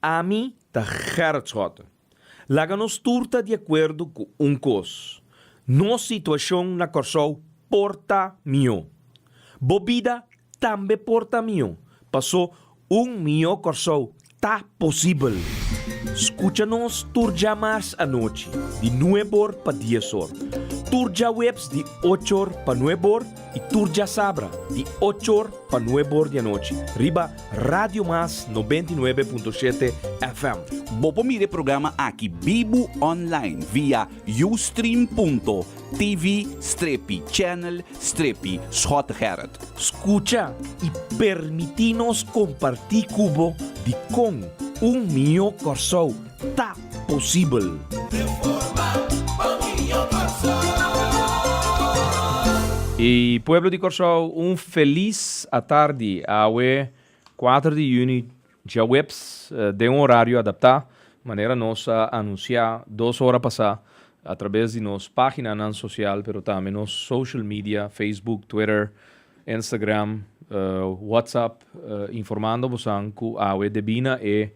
Ami ta Gerrit Schotte. Laga nos tur ta di akuerdo ku un kos, nos situashon na Kòrsou por ta mihó. Bo bida tambe por ta mihó, pasó un mihó Kòrsou ta posibel. Skucha nos tur djamars anochi di nueb'or pa dies'or, tur djaweps di och'or pa nueb'or i tur djasabra di och'or pa nueb'or di anochi riba Radio Mas 99.7 FM. Bo por mira e programa aki bibu online via ustream.tv strepi channel strepi Schottegerrit. Skucha i permití nos kompartí ku bo dikon un mihó Kòrsou ta posibel. I pueblo di Kòrsou un felis atardi awe kuater di yüni djaweps den un orario adaptá manera nos a anunsiá dos ora pasá atrabes di nos páginanan sosial pero tambe nos social media Facebook, Twitter, Instagram, WhatsApp informando bosan ku awe debí na e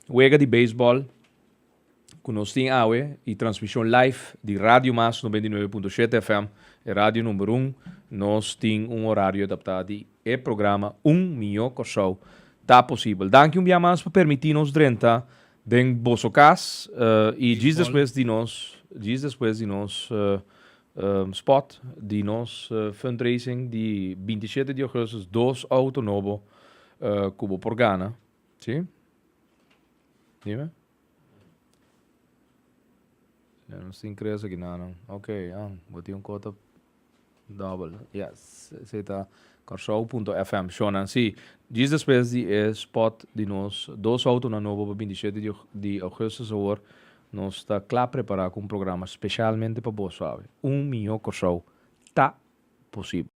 Wega di beisbòl ku nos tin awe i transmishon live di Radio Mas 99.7 FM, e radio number un. Nos tin un orario adaptá di e programa Un Mihó Kòrsou Ta Posibel. Danki un bia mas pa permití nos drenta den boso kas i djis despues di nos djis despues di nos spot di nos fundraising di 27 di augustus dos outo nobo ku bo por gana. Sí? Dime. Ja, nos tin tres aki nanan. Ok, ah, bo tin un kota double. Yes, esei ta Kòrsou.fm. Shonan, sí. Djis despues di e spot di nos dos autonan nobo pa 27 di, di augustus awor, nos ta kla prepará ku un programa spesialmente pa boso awe. Un mihó Kòrsou ta posibel.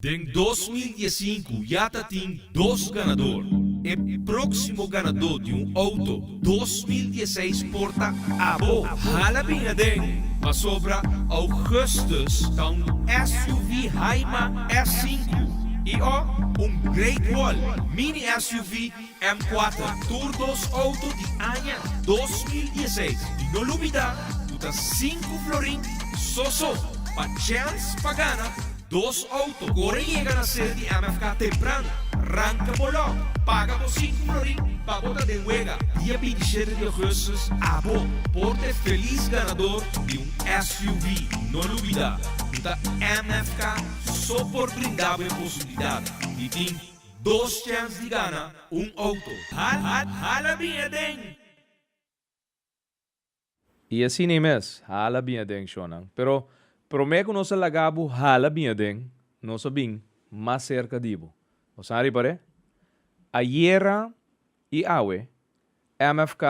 Den 2015 ya ta tin dos ganador. E próksimo ganadó di un outo 2016 por ta abo. Hala bin aden, pasobra augustus ta un SUV Haima S5 i o un Great Wall mini SUV M4. Tur dos outo di aña 2016. I no lubidá ku ta sinku florin so so pa chèns pa gana Dos auto kore yega na sede di MFK tempran, ranka bo lòt, paga bo sinku florin pa bo ta den wega. Dia 27 di augustus abo por ta e felis ganador di un SUV. No lubida ku ta MFK so por brinda bo e posibilidat di tin dos chèns di gana un auto. Hala bin aden! I asina ei mes, hala bin aden, shonnan. Pero promé ku nos a laga bo hala bin aden, nos a bin mas serka di bo. Bo sa ripar'é? Ayera i awe, MFK,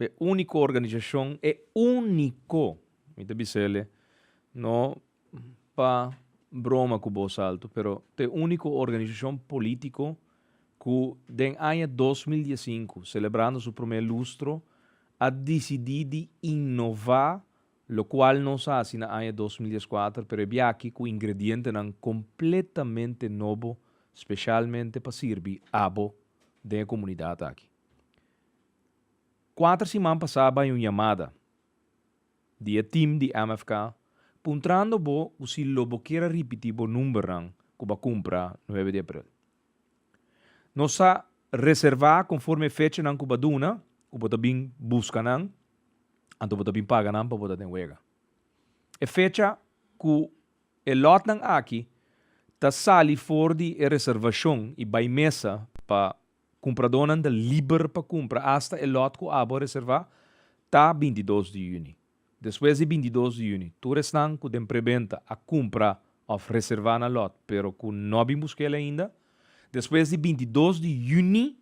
e úniko organisashon, e úniko, mi ta bis'el, no pa broma ku bos altu, pero ta e úniko organisashon polítiko ku den aña 2015, selebrando su promé lustro, a disidí di innová lokual nos a hasi na aña 2014, pero e biaha ku ingredientenan kompletamente nobo speshalmente pa sirbi abo den e komunidat aki. Kuater siman pasá bai un yamada di e team di MFK puntrando bo ku si lo bo kier a ripití bo numbernan ku bo a kumpra nuebe di aprel. Nos a reservá konforme e fechanan ku bo a duna ku bo ta bin buska nan, anto bo ta bin paga nan pa bo ta den wega. E fecha ku e lòtnan aki ta sali for di e reservashon i bai mesa pa Kumpradónan ta liber pa kumpra asta e lòt ku abo a reservá ta 22 di yüni. Despues di 22 di yüni, tur esnan ku den prebenta a kumpra òf reservá nan lòt pero ku no a bin busk'el ainda, despues di 22 di yüni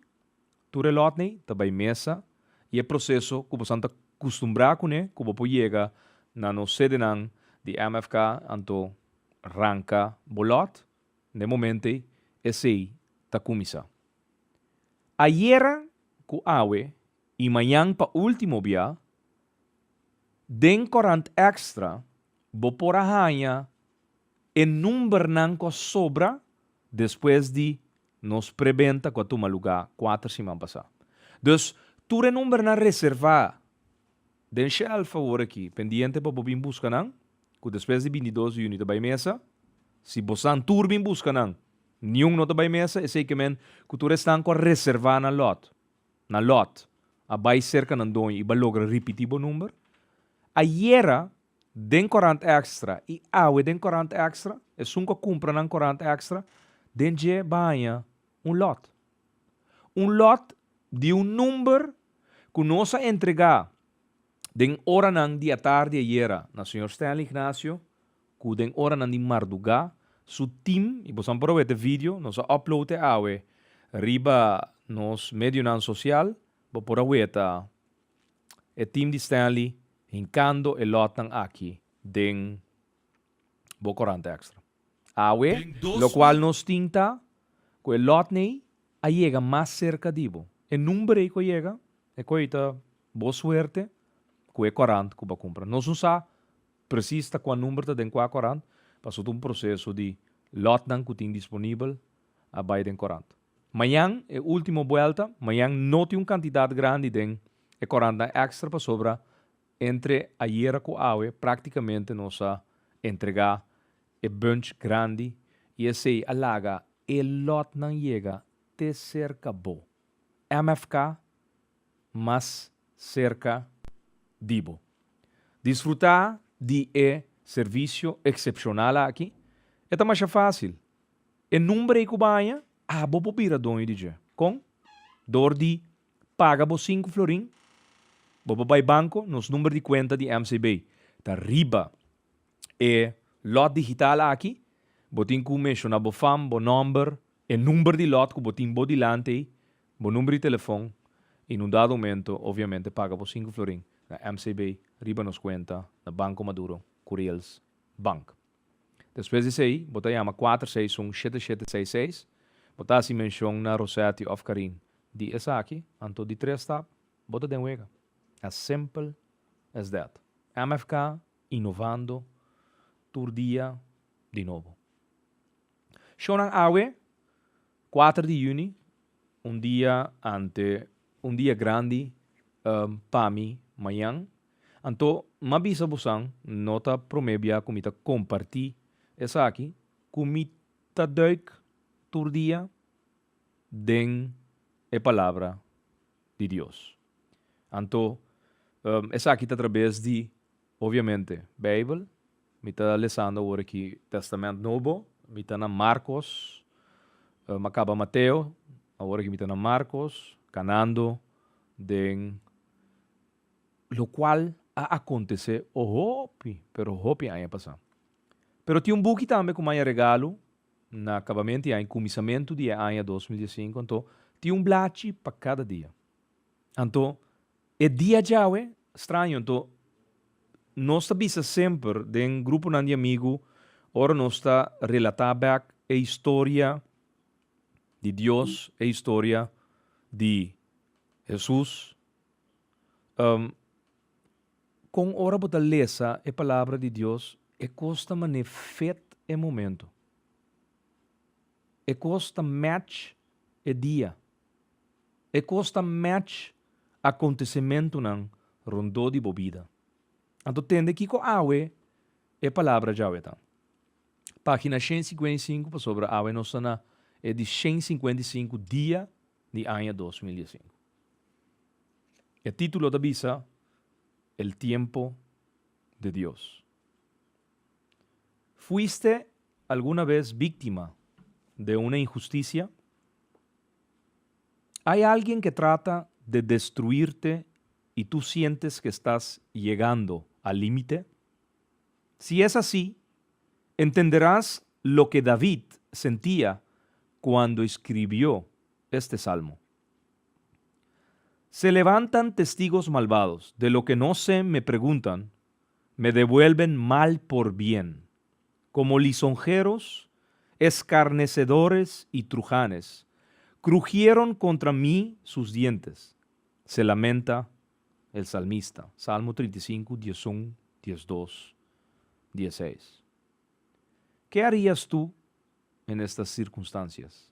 tur e lòtnan ta bai mesa i e proseso ku bosan ta kustumbrá kuné ku bo por yega na nos sedenan di MFK anto ranka bo lòt. N'e momento ei, esei ta kuminsá. Ayera ku awe i mañan pa último bia, den Korant Extra bo por a haña e numbernan ku a sobra despues di nos prebenta ku a tuma lugá kuater siman pasá. Dus, tur e numbernan reservá den shelf awor aki, pendiente pa bo bin buska nan, ku despues di bintidos di yüni ta bai mesa. Si bosan tur bin buska nan, niun no ta bai mesa, esei ke men ku tur esnan ku a reservá nan lòt, nan lòt, a bai serka nan doño i ba logra ripití bo number. Ayera den korant Extra i awe den korant Extra, esun ku a kumpra nan korant Extra, den dje ba haña un lòt. Un lòt di un number ku nos a entregá den oranan di atardi ayera na señor Stanley Ignacio, ku den oranan di mardugá su tim, i boso a por a weta e video, nos a upload e awe riba nos medionan sosial, bo por a weta e tim di Stanley hinkando e lòtnan aki den bo korant Extra. Awe, lokual nos tin ta ku e lòtnei a yega mas serka di bo. E number ei ku a yega, e koe ta bo suerte ku e korant ku bo a kumpra. Nos no sa presis ta kua number ta den kua korant, pasobra ta un proseso di lòtnan ku tin disponibel a bai den korant. Mañan e último buelta, mañan no tin un kantidat grandi den e korantnan èkstra pasobra entre ayera ku awe práktikamente nos a entregá e bunch grandi i esei a laga e lòtnan yega te serka bo. MFK mas serka di bo. Disfrutá di e servisio eksepshonal aki, e ta masha fásil. E number ei ku baña, abo por bira doño di dje. Kon? Dor di paga bo sinku florin, bo por bai banko, nos number di kuenta di MCB ta riba e lòt digital aki, bo tin ku menshoná bo fam, bo nòmber, e number di lòt ku bo tin bo dilanti ei, bo number di telefòn i na un dado momento obviamente paga bo sinku florin na MCB riba nos kuenta na Banco Maduro Curiels Bank. Despues di esei, bo ta yama 461 7766, bo ta hasi menshon na Rosetti òf Karin di esaki, anto di tres stap, bo ta den wega. As simple as that. MFK inovando tur dia di nobo. Shownan awe, kuater di yüni, un dia ante un dia grandi pa mi mañan. Anto m'a bisa bosan, no ta promé bia ku mi ta kompartí esaki, ku mi ta duik tur dia den e Palabra di Dios. Anto esaki ta atrabes di, obviamente, Beibel. Mi ta lesando awor aki Testament Nobo. Mi ta na Marcos. M'a kaba Mateo, awor aki mi ta na Marcos, kanando den lokual a akontesé hopi, pero hopi aña pasá. Pero tin un buki tambe ku m'a regalu na kabamentu di aña, kuminsamentu di e aña 2015, anto tin un blachi pa kada dia. Anto e dia djawe, straño, anto nos ta bisa semper den gruponan di amigu ora nos ta relatá bèk e historia di Dios, e historia di Hesus, Kon ora bo ta lesa e Palabra di Dios, e kos ta man'é fet e momento. E kos ta match e dia. E kos ta match akontesimentunan rondó di bo bida. Anto tende kiko awe e Palabra djawe ta. Página 155, pasobra awe nos ta na e di 155 dia di aña 2015. E título ta bisa El tiempo de Dios. Fuiste alguna vez víctima de una injusticia? Hay alguien que trata de destruirte y tú sientes que estás llegando al límite? Si es así, entenderás lo que David sentía cuando escribió este salmo. Se levantan testigos malvados, de lo que no sé me preguntan, me devuelven mal por bien, como lisonjeros, escarnecedores y trujanes, crujieron contra mí sus dientes. Se lamenta el salmista. Salmo 35, 11, 12, 16. ¿Qué harías tú en estas circunstancias?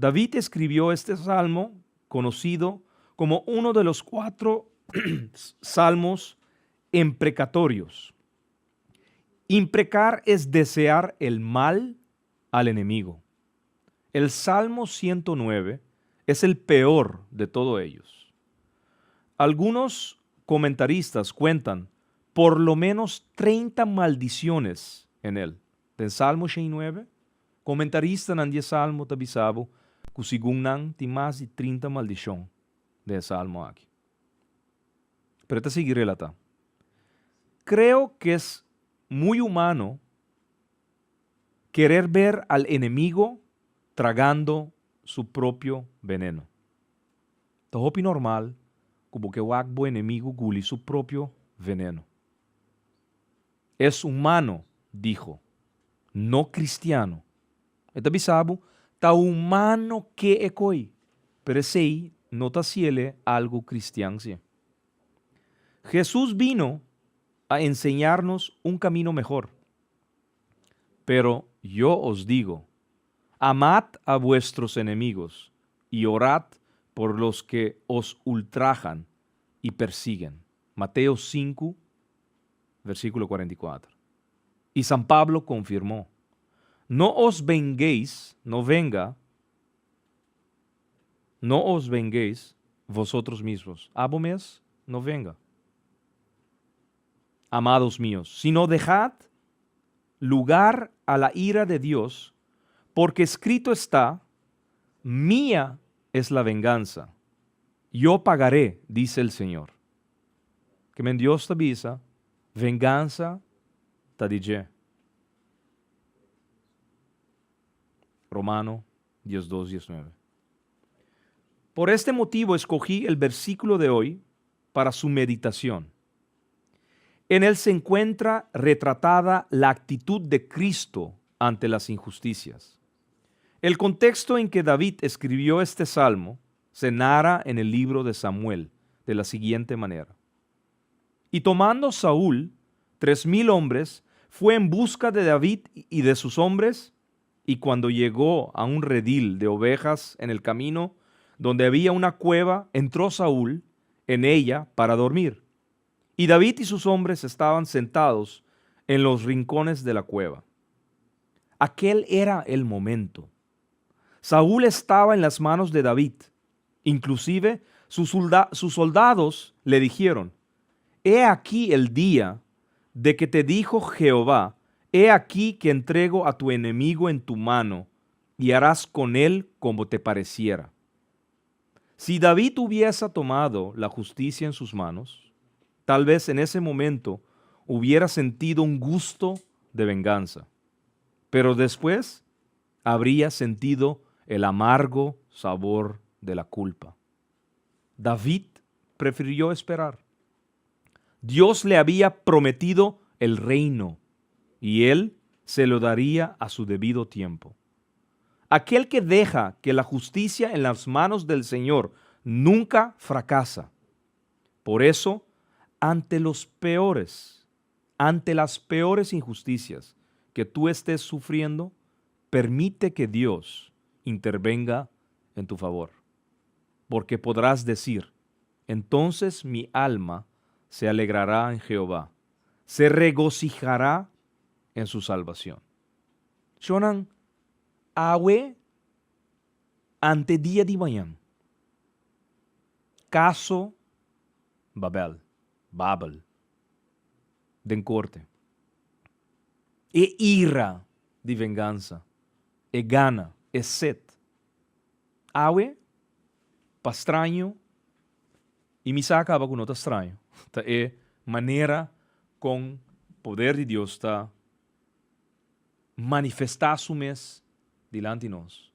David escribió este salmo, conocido como uno de los cuatro salmos imprecatorios. Imprecar es desear el mal al enemigo. El Salmo 109 es el peor de todos ellos. Algunos comentaristas cuentan por lo menos 30 maldiciones en él. Den Salmo 109, komentaristanan di e Salmo ta bisa bo ku segun nan tin mas di 30 maldishon den e Salmo aki. Pero e ta sigui relatá. Creo que es muy humano querer ver al enemigo tragando su propio veneno. Ta hopi normal ku bo ke wak bo enemigu guli su propio veneno. Es humano, dijo, no cristiano. E ta bisa bo, ta humano ke e koi, pero esei no ta hasiele algu cristian si. Jesús vino a enseñarnos un camino mejor. Pero yo os digo, amad a vuestros enemigos y orad por los que os ultrajan y persiguen. Mateo 5, versíkulo 44. I San Pablo konfirmó, No os venguéis, no venga, no os venguéis vosotros mismos. Abo mes, no venga. Amados míos, sino dejad lugar a la ira de Dios, porque escrito está, mía es la venganza, yo pagaré, dice el Señor. Ke men Dios ta bisa, vengansa ta di dje. Romano 12, 19. Por este motivo escogí el versículo de hoy para su meditación. En él se encuentra retratada la actitud de Cristo ante las injusticias. El contexto en que David escribió este salmo se narra en el libro de Samuel de la siguiente manera. Y tomando Saúl 3000 hombres, fue en busca de David y de sus hombres, y cuando llegó a un redil de ovejas en el camino, donde había una cueva, entró Saúl en ella para dormir. Y David y sus hombres estaban sentados en los rincones de la cueva. Aquel era el momento. Saúl estaba en las manos de David. Inclusive sus, sus soldados le dijeron, He aquí el día de que te dijo Jehová, he aquí que entrego a tu enemigo en tu mano, y harás con él como te pareciera. Si David hubiese tomado la justicia en sus manos, tal vez en ese momento hubiera sentido un gusto de venganza, pero después habría sentido el amargo sabor de la culpa. David prefirió esperar. Dios le había prometido el reino y él se lo daría a su debido tiempo. Aquel que deja que la justicia en las manos del Señor nunca fracasa. Por eso, ante los peores, ante las peores injusticias que tú estés sufriendo, permite que Dios intervenga en tu favor. Porque podrás decir, entonces mi alma se alegrará en Jehová, se regocijará en su salvación. Shonnan, awe ante dia di mañan. Kaso Babel, Babel, den korte. E ira di vengansa, e gana, e set. Awe, pa straño, i mi sa kaba ku no ta straño, ta e manera kon poder di Dios ta manifestá su mes dilanti nos.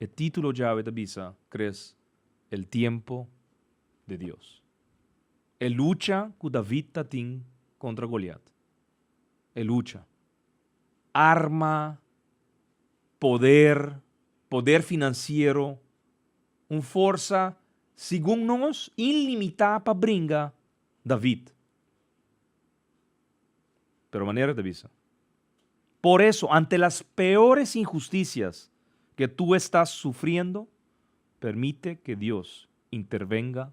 E título djawe ta bisa, Chris, El tiempo de Dios. E lucha ku David ta tin kontra Goliat. E lucha. Arma, poder, poder finansiero, un forsa segun nos ilimitá pa bringa David. Pero manera ta bisa. Por eso, ante las peores injusticias que tú estás sufriendo, permite que Dios intervenga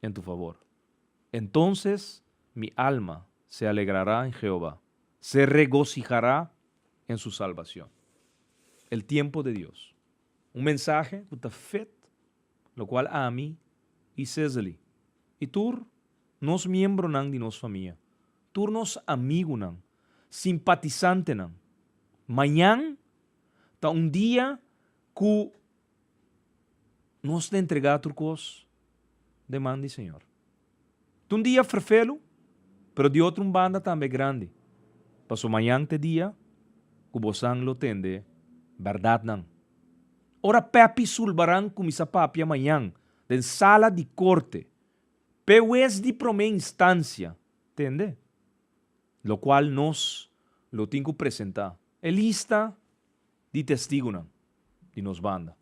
en tu favor. Entonces mi alma se alegrará en Jehová, se regocijará en su salvación. El tiempo de Dios. Un mensahe ku ta fit lokual ami i Cezely i tur nos miembronan di nos famia, tur nos amigunan, simpatisantenan. Mañan ta un dia ku nos ta entregá tur kos den man di Señor. Ta un dia ferfelu, pero di otro un banda tambe grandi, pasobra mañan ta e dia ku bosan lo tende bèrdatnan. Ora Pepi Sulbaran kuminsá papia mañan den sala di korte, p'e wes di promé instansia tende, lokual nos lo tin ku presentá e lista di testigunan di nos banda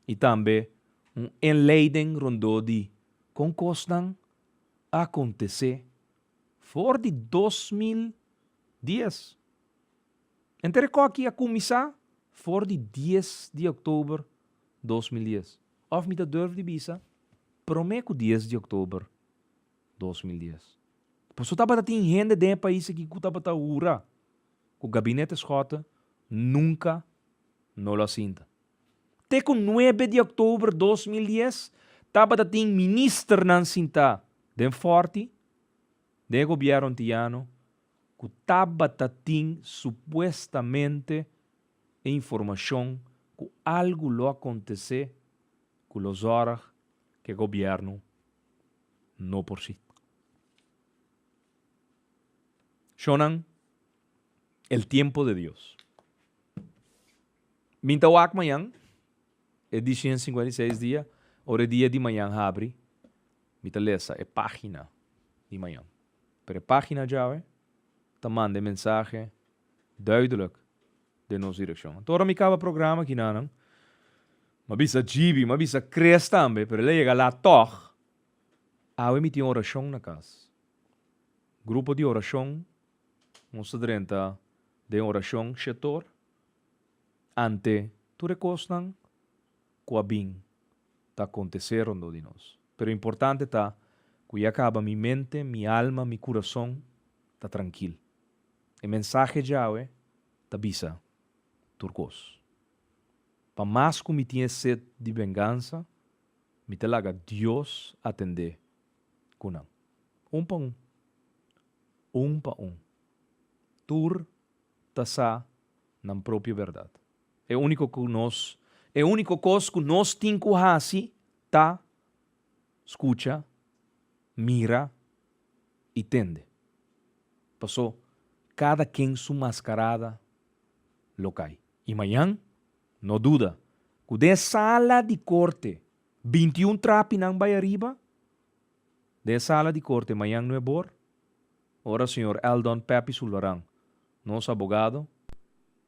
i tambe un inleiding rondó di kon kosnan a akontesé for di 2010. Enter e koki a kuminsá for di dies di òktober 2010, òf mi ta durf di bisa promé ku dies di òktober 2010. Pasobra tabata tin hende den e pais aki ku tabata hura ku Gabinete Schotte nunka no lo a sinta. Te ku nuebe di òktober 2010 tabata tin ministernan sintá den Fòrti den e gobièrnu antiano ku tabata tin supuestamente e informashon ku algu lo akontesé ku lo zòrg ku e gobièrnu no por si. Shonnan, el tiempo de Dios. Min ta wak mañan, e di 156 dia, ora e dia di mañan habri, mi ta lesa e página di mañan. Pero e página djawe ta manda e mensahe duidelijk den nos direkshon. Anto ora mi kaba programa kinanan, mi a bisa Gibi, mi a bisa Chris tambe, pero el a yega lat tòg, awe mi tin orashon na kas. Grupo di orashon, nos ta drenta den orashon shetor ante tur e kosnan ku a bin ta akontesé rondó di nos. Pero importante ta ku ya kaba mi mente, mi alma, mi kurason ta trankil. E mensahe djawe ta bisa tur kos. Pa mas ku mi tin e set di bengansa, mi ta laga Dios atendé ku nan. Un pa un. Un pa un. Tur ta sa nan propio bèrdat. E úniko ku nos, e úniko kos ku nos tin ku hasi ta skucha, mira i tende. Pasó kada ken su maskarada lo kai. I mañan, no duda ku den e sala di korte 21 trapinan bai ariba, den e sala di korte mañan nuebor, ora señor Eldon Pepi Sulvaran, nos abogado,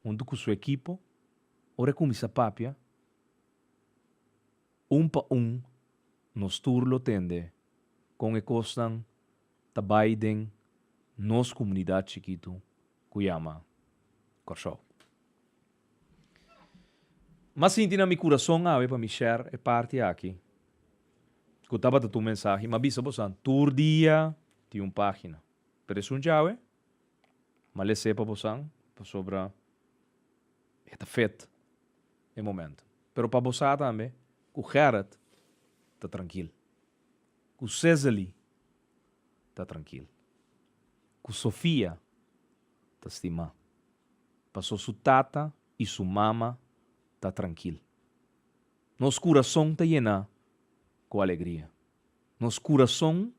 huntu ku su ekipo, ora e kuminsá papia, un pa un nos tur lo tende kon e kosnan ta bai den nos komunidat chikitu ku yama Kòrsou. M'a sinti na mi kurason awe pa mi share e parti aki ku tabata tur mensahe. M'a bisa bosan tur dia tin un página, pero esun djawe m'a les'é pa bosan pasobra e ta fet e momento. Pero pa bo sa tambe ku Gerrit ta trankil, ku Cezely ta trankil, ku Sofia ta stimá, paso su tata i su mama ta trankil. Nos kurason ta yená ku alegria. Nos kurason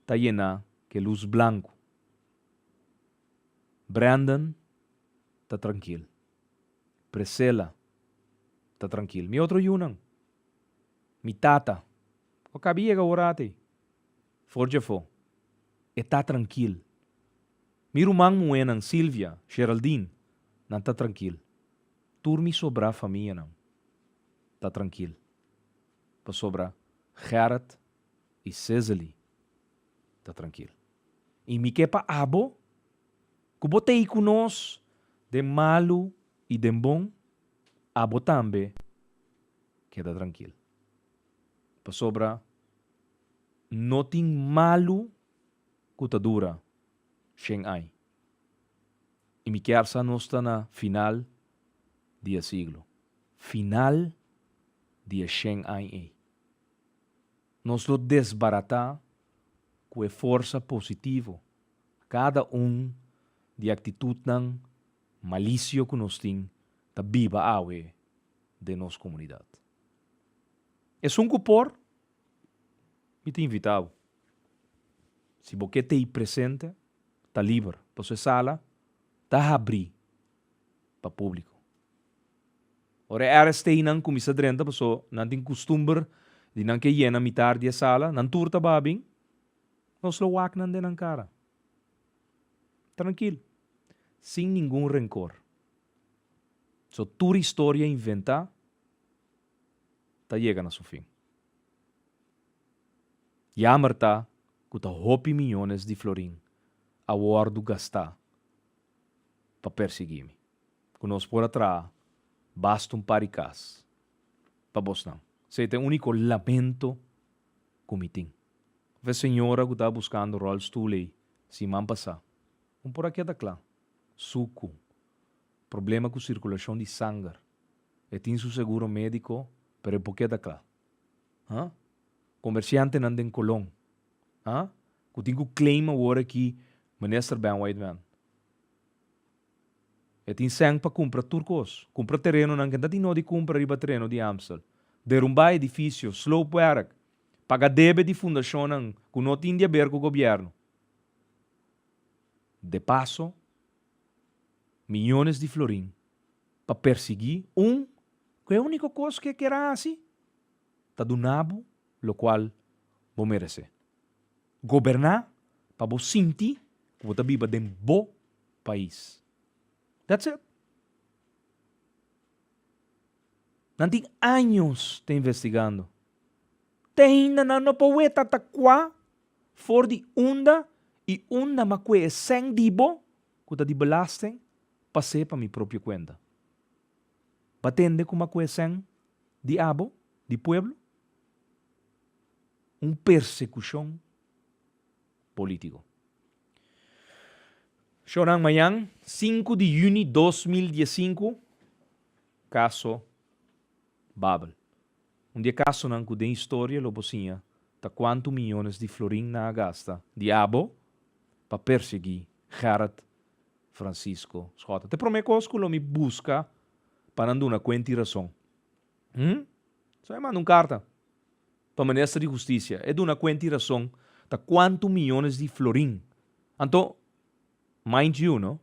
ta yená ku e lus blanku. Brandon ta trankil. Priscilla ta trankil. Mi otro yunan. Mi tata. Ku a kabi yega ora atei. For djafó. E ta trankil. Mi ruman muhénan Silvia, Geraldine, nan ta trankil. Tur mi sobrá famianan ta trankil. Pasobra Gerrit i Cezely ta trankil. I mi ke pa abo Ku bo t'ei ku nos den malu i den bon? Abo tambe keda trankil. Pasobra no tin malu ku ta dura shen añ. I mi kier sa nos ta na final di e siglo. Final di e shen añ ei. Nos lo desbaratá ku e forsa positivo kada un di e aktitutnan malisio ku nos tin ta biba awe den nos komunidat. Esun ku por, mi ta invitá bo. Si bo ke t'ei presente, ta liber, pasobra e sala ta habrí pa públiko. Ora e RSTnan kuminsá drenta, pasobra nan tin kustumber di nan ke yena mitar di e sala, nan tur ta baha bin, nos lo wak nan den nan kara. Trankil, sin ningun renkor. So tur historia inventá ta yega na su fin. Jammer ta ku ta hopi miyones di florin a wòrdu gastá pa persiguí mi. Ku nos por a traha basta un par di kas pa bosnan. Esei ta e úniko lamento ku mi tin. Of e señora ku ta buskando ròlstul ei siman pasá. Un por a keda kla. Suku. Problema ku sirkulashon di sanger. E tin su seguro médiko, pero e por keda kla. Ha? Komersiantenan den Colon. Ha? Ku tin ku claim awor aki Minister Ben Whiteman. E tin sèn pa kumpra tur kos. Kumpra terenonan ke ta tin no di kumpra riba tereno di Amstel. Derumbá edifisio, sloopwerk, paga debe di fundashonnan ku no tin di aber ku gobièrnu. De paso, miyones di florin pa persiguí un ku e úniko kos ku e kier a hasi ta duna bo lokual bo meresé. Goberná pa bo sinti ku bo ta biba den bo pais. That's it. Nan tin años ta investigando. Te ainda nan no por weta ta kua for di unda i unda m'a kue e sèn di bo ku ta di belasting pas'é pa mi propio kuenta. Ba tende ku m'a kue sèn di abo, di pueblo? Un persekushon polítiko. Shownan mañan, sinku di yüni 2015, kaso Babel. Un di e kasonan ku den historia lo bo siña ta kuantu miyones di florin nan a gasta di abo pa persiguí Gerrit Francisco Schotten. Ta e promé kos ku lo mi buska pa nan duna kuenta i rason. Hm? So e manda un karta pa minister di hustisia. E duna kuenta i rason ta kuantu miyones di florin. Anto, mind you no,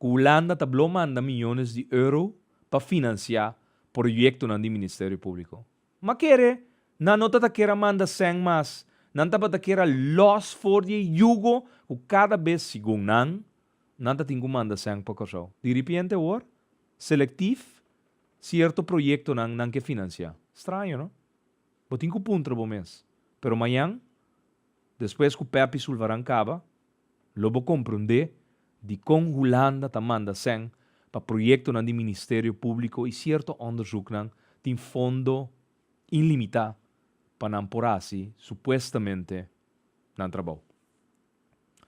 ku Hulanda ta blo manda miyones di euro pa finansiá proyektonan di Ministerio Públiko. Ma kere nan no ta ta kier a manda sèn mas, nan tabata kier a lòs for di e yugo ku kada bes segun nan, nan ta tin ku manda sèn pa Kòrsou. Di ripiente awor, selektif sierto proyektonan nan ke finansiá. Straño, no? Bo tin ku puntra bo mes. Pero mañan, despues ku Pepi Sulvaran kaba, lo bo komprondé dikon Hulanda ta manda sèn pa proyektonan di Ministerio Públiko i sierto òndersuknan tin fondo ilimitá pa nan por hasi supuestamente nan trabou.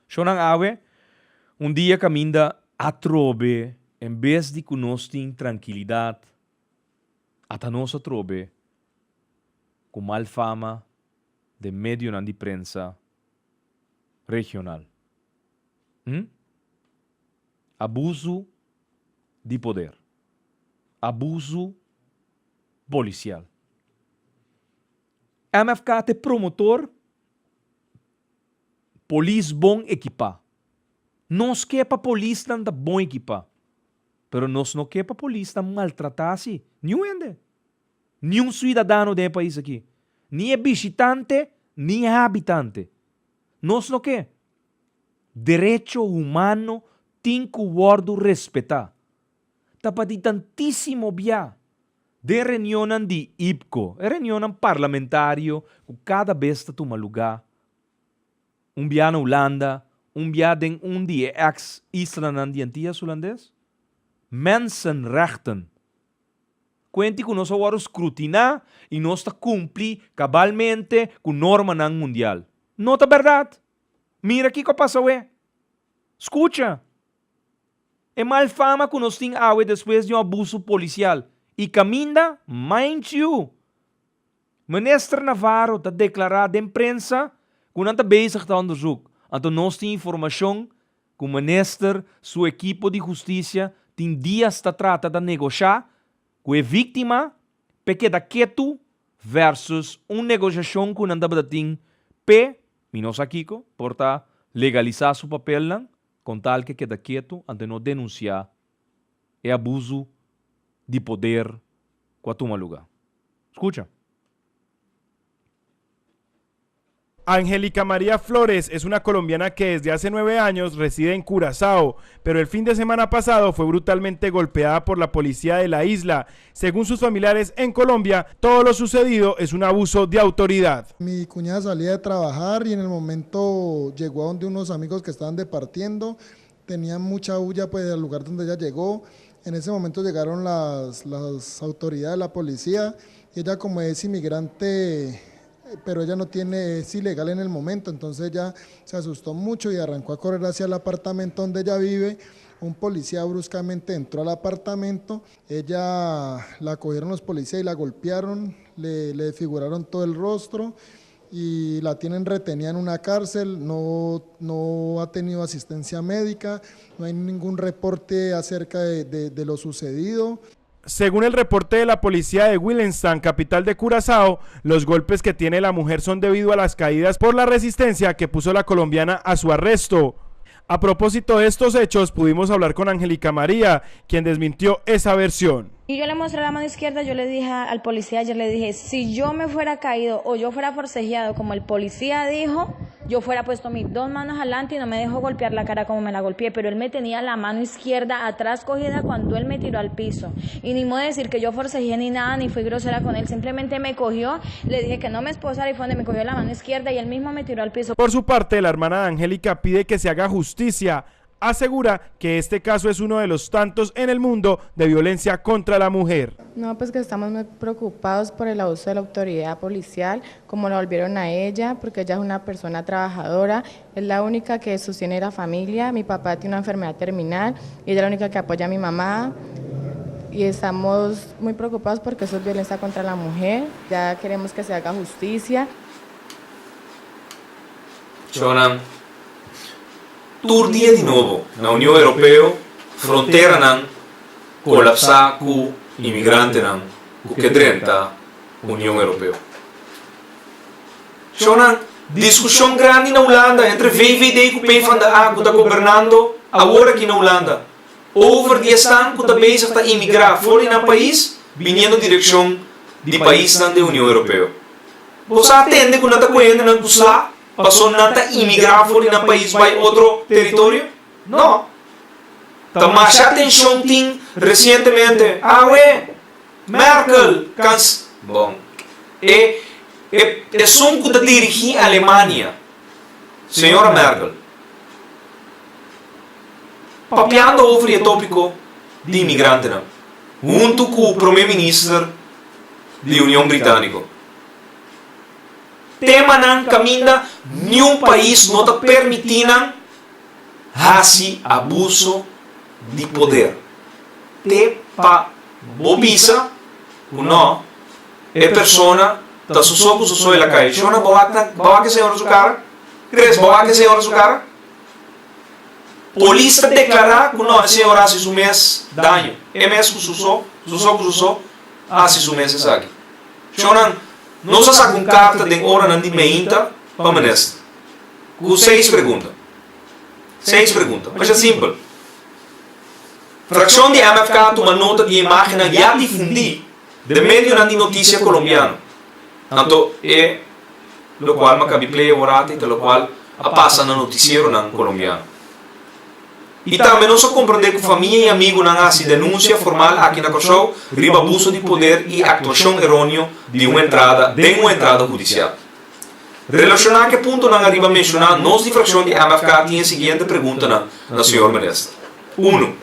Shownan awe, un dia kaminda atrobe en bes di ku nos tin trankilidat, ata nos atrobe ku mal fama den medionan di prensa regional. Hm? Abusu di poder. Abusu polisial. MFK ta e promotor polis bon ekipá. Nos ke pa polisnan ta bon ekipá, pero nos no ke pa polisnan maltratá si niun hende, niun suidadano den e pais aki, ni e bishitante ni e habitante. Nos no ke. Derecho humano tin ku wòrdu respetá. Ta pa di tantísimo bia den reunionnan di IPCO, e reunionnan parlamentario ku kada bes ta tuma lugá, un bia na Hulanda, un bia den un di e eks islanan di Antillas Hulandes, Mensenrechten. Kuenti ku nos a wòrdu skrutiná i nos ta kumpli kabalmente ku normanan mundial. No ta bèrdat? Mira kiko a pasa awe. Skucha! E mal fama ku nos tin awe despues di un abusu polisial i kaminda, mind you, Minister Navarro ta deklará den prensa ku nan ta bezig ta onderzoek. Anto nos tin informashon ku minister su ekipo di hustisia tin dias ta trata ta negoshá ku e víktima p'e keda ketu versus un negoshashon ku nan tabata tin p'e, mi no sa kiko, por ta legalisá su papelnan kon tal k'e keda ketu anto e no denunsiá e abusu di poder ku a tuma lugá. Skucha. Angélica María Flores es una colombiana que desde hace nueve años reside en Curazao, pero el fin de semana pasado fue brutalmente golpeada por la policía de la isla. Según sus familiares en Colombia, todo lo sucedido es un abuso de autoridad. Mi cuñada salía de trabajar y en el momento llegó a donde unos amigos que estaban departiendo, tenía mucha bulla pues al lugar donde ella llegó. En ese momento llegaron las, las autoridades, la policía, y ella como es inmigrante, pero ella no tiene, es ilegal en el momento, entonces ella se asustó mucho y arrancó a correr hacia el apartamento donde ella vive. Un policía bruscamente entró al apartamento, ella la cogieron los policías y la golpearon, le, le desfiguraron todo el rostro y la tienen retenida en una cárcel, no, no ha tenido asistencia médica, no hay ningún reporte acerca de, de, de lo sucedido. Según el reporte de la policía de Willemstad, capital de Curazao, los golpes que tiene la mujer son debido a las caídas por la resistencia que puso la colombiana a su arresto. A propósito de estos hechos, pudimos hablar con Angélica María, quien desmintió esa versión. Y yo le mostré la mano izquierda, yo le dije al policía, yo le dije, si yo me fuera caído o yo fuera forcejeado, como el policía dijo, yo fuera puesto mis dos manos adelante y no me dejó golpear la cara como me la golpeé, pero él me tenía la mano izquierda atrás cogida cuando él me tiró al piso. Y ni modo de decir que yo forcejeé ni nada, ni fui grosera con él, simplemente me cogió, le dije que no me esposara y fue donde me cogió la mano izquierda y él mismo me tiró al piso. Por su parte, la hermana de Angélica pide que se haga justicia. Asegura que este caso es uno de los tantos en el mundo de violencia contra la mujer. No, pues que estamos muy preocupados por el abuso de la autoridad policial, como la volvieron a ella, porque ella es una persona trabajadora, es la única que sostiene la familia, mi papá tiene una enfermedad terminal y ella es la única que apoya a mi mamá y estamos muy preocupados porque eso es violencia contra la mujer, ya queremos que se haga justicia. Shownan, Tur dia di nobo na Union Europeo fronteranan kolapsá ku imigrantenan ku ke drenta Union Europeo. Shownan, Diskushon grandi na Hulanda entre VVD ku PvdA ku ta gobernando awor aki na Hulanda over di esnan ku ta bezig ta imigrá for di nan pais biniendo direkshon di paisnan den Union Europeo. Bo sa tende ku nan ta kohe hendenan ku sla Paso nan ta imigrá for di nan pais bai otro teritorio? No. Ta masha atencion tin recientemente. Awe, Merkel, cans. Bon, e e esun cu ta dirigi Alemania, señora Merkel, papiando over di e topico di imigrantenan, hunto cu Prome Minister di Union Britanico. Temanan kaminda niun pais no ta permití nan hasi abuso di poder. Te pa bo bisa ku no, e persona ta su so ku su so el a kai. Shona, bo wak nan, bo wak e señora su kara? Chris, bo wak e señora su kara? Polis ta deklará ku no, e señora hasi su mes daño. E mes ku su so, su so ku su so a hasi su mes esaki. Shonnan, nos a saka un karta den oranan di meinta pa minister ku seis pregunta. Seis pregunta. Masha simpel. Frakshon di MFK a tuma nota di e imágennan ya difundí den medionan di notisia kolombiano. Anto e lokual Maccabi Play aworati ta lokual a pasa na notisieronan kolombiano. I tambe nos a komprondé ku famia i amigunan a hasi denunsia formal aki na Kòrsou riba abuso di poder i aktuashon eróneo di un entrada den un entrada hudisial. Relashoná ku e puntonan ariba menshoná, nos di frakshon di MFK tin e siguiente preguntanan na señor Minister. Unu.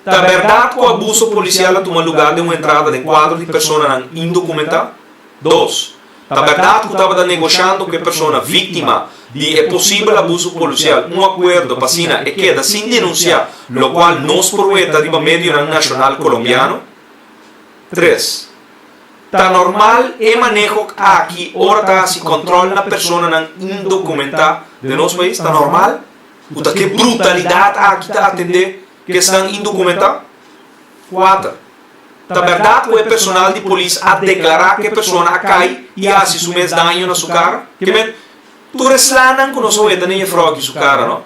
Ta bèrdat ku abuso polisial a tuma lugá den un entrada den kuadro di personanan indokumentá? Dos. Ta bèrdat ku tabata negoshando ku e persona víktima di e posibel abuso polisial un akuerdo pa asina e keda sin denunsiá lokual nos por weta riba medionan nashonal kolombiano? Tres. Ta normal e maneho aki ora ta hasi kòntròl na personanan indokumentá den nos pais? Ta normal? Ku ta ke brutalidat aki ta atendé ku esnan indokumentá? Kuater. Ta bèrdat ku e personal di polis a deklará ku e persona a kai i a hasi su mes daño na su kara? Ke men, tur e slanan ku nos a weta den jefrou aki su kara, no?